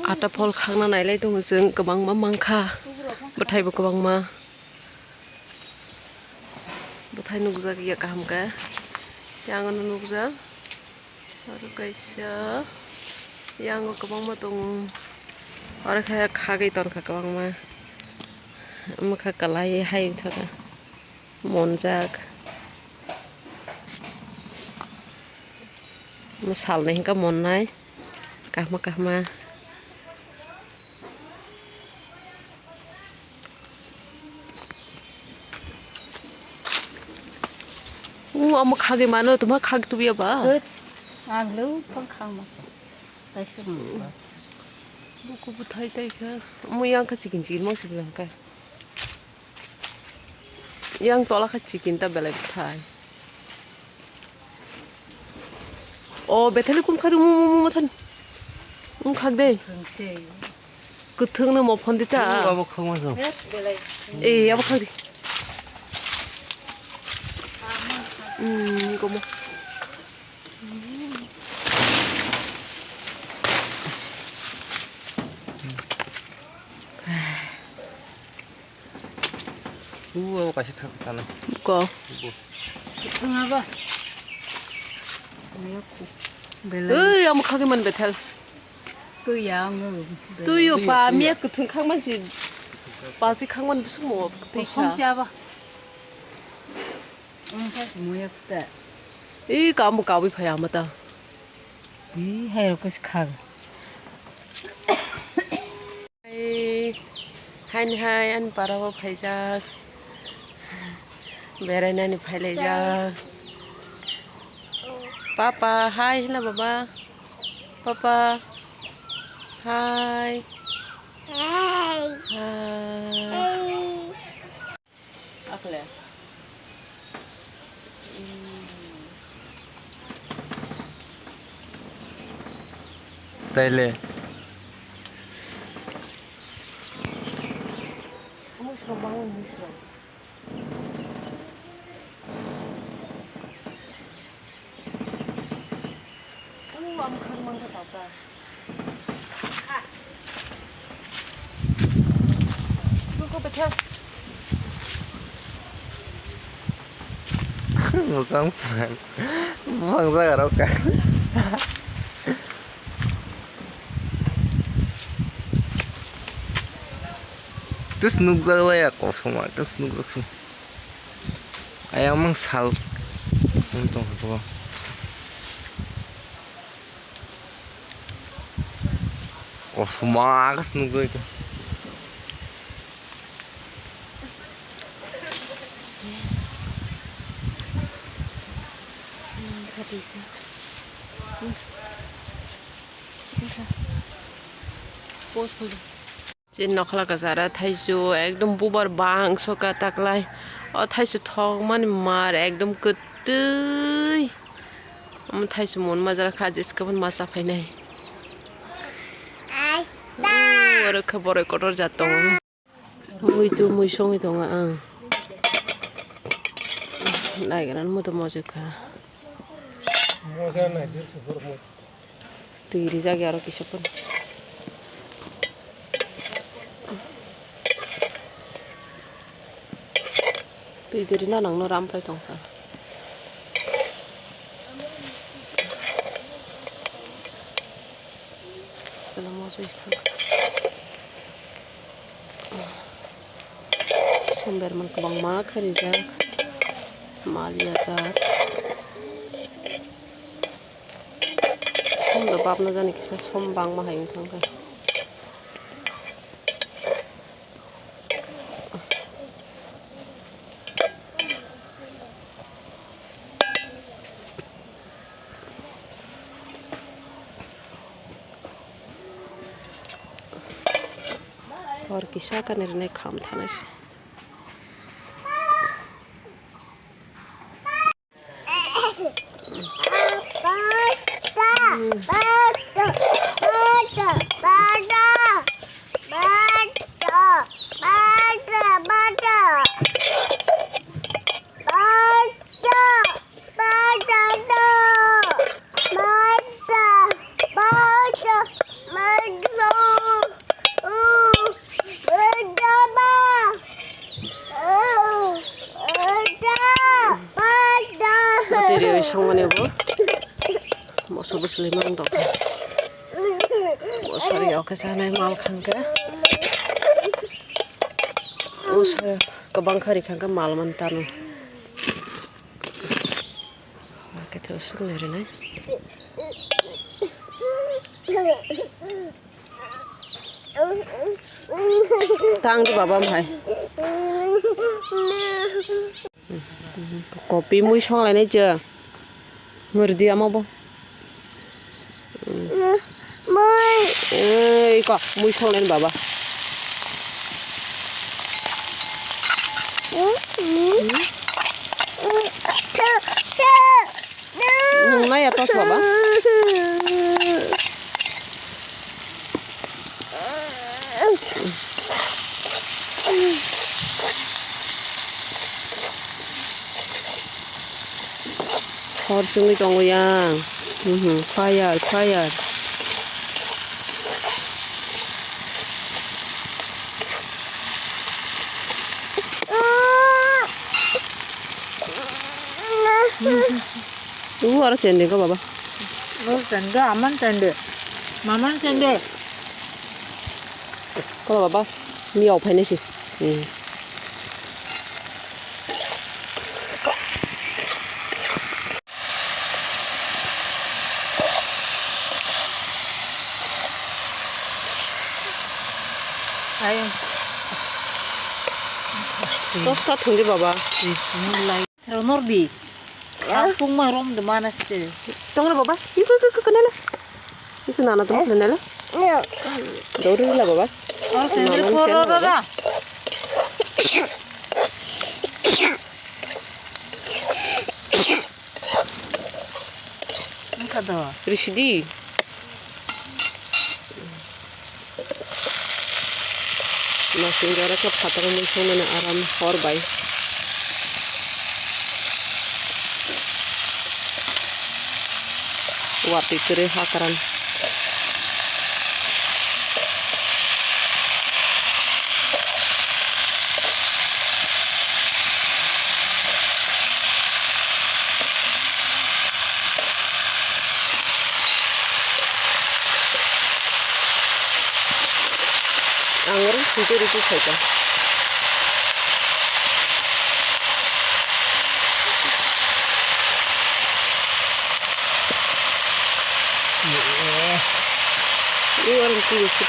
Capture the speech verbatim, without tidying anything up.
Ata phol khakna nailai tongo chwng, kwbangma mankha, bwthaibo kwbangma. Bwthai nukjak ya kaham khe, yang ano nukjak, aro kaisa yang o kwbangma tongo, aro khe khagwi tonkha kwbangma, mwkha kwlai hai wngthokha, monjak, salnwi hwnkhe monnai kahma kahma. U amo khagwi mano, tuma khag tubuya ba? Ang lo pang khang ma. Taisa ma. Buku buthai tai kha. Amo yang kha chikin chikin mo sibla kha. Yang tola kha chikin ta belai bwthai. O bethali kum khadu mu mu mu than. Ung khak de. Kwthwng se. Kwthwng no mo phon dita. Abo khangma jong. Yes, belai. Eh, abo khak di. Hmm, gomo. U abo kaisa thang sana. Ko. Bu. Thang abo. Belai. Ui, amo khagwi man bethal. Twi ya ang. Twi yo pa miya kwthwng khang man si. Pa si khang man bisuk mo twi kha. Kosong si abo. Ang sa si mo ya kute. Ui, kambo kabwi phai ama ta. Ui, hai rok si khag. Hai, haini hai ani para o phaijak, berainani phailaijak. Papa, hai hila baba. Papa, hai. Hai. Hai. Akle. Taile. Musro bang musro. Mochang srang. Buphang jaga rok ka. Tus nukjak laya kosom, tus nukjak sung. Ayang mang sal. Wng tong kha bo. Kosom agas nukjak kha. Post. Chini nokhola kwchara thaisu ekdom bubar bangso ka taklai. O thaisu thokmani mar ekdom kwtwi. Omo thaisu mon majra kha, jeskabon ma cha phainai. Oro khe boroi kotor jat tongo. Mui tu mui songwi tongo ang. Naigra muitu mojok kha. Twi rijak ya aro kisa phano. Twi diri na nang no ram pai tong kha. Tala mo soi thang. Somber man kwbangma khe rijak, mal yajak. Som da babna jani kisa som bangma hai wng thang kha. Hor kisa kani rwnai kham thanai se. Mane bo moso bwswlwi mang dok. Moso ri o khe sanai mal khang khe. Moso kwbang kha ri khang khe mal man tano. Khe to swk nai rinai. Tang di baba, hai. Kopi mui song lainai je. Murdi ama bo. Mui. Ei, ko, mui song lainai baba. Nung nai ya tos baba. Hor chungwi tongo yang. Mhm, fire, fire. U aro chende ko baba. O chende, aman chende. Maman chende. Ko baba, miyao phainai se. Hmm. Ayun. Toska thungdi baba. Ronor di. Ang pung ma rom de mana ste. Tong re baba. Iku, iku, iku, iku, nela. Iku nana tong re nela. Dori la baba. Oh, sendiri. Nana poro nela baba. Rora. Wngkha do. Risidi. Masing jora khe phatar mui songmani aram hor bai. Watwi kwrwi hakran. Ang oro singke rikui khaikha. Ni oro singke rikui.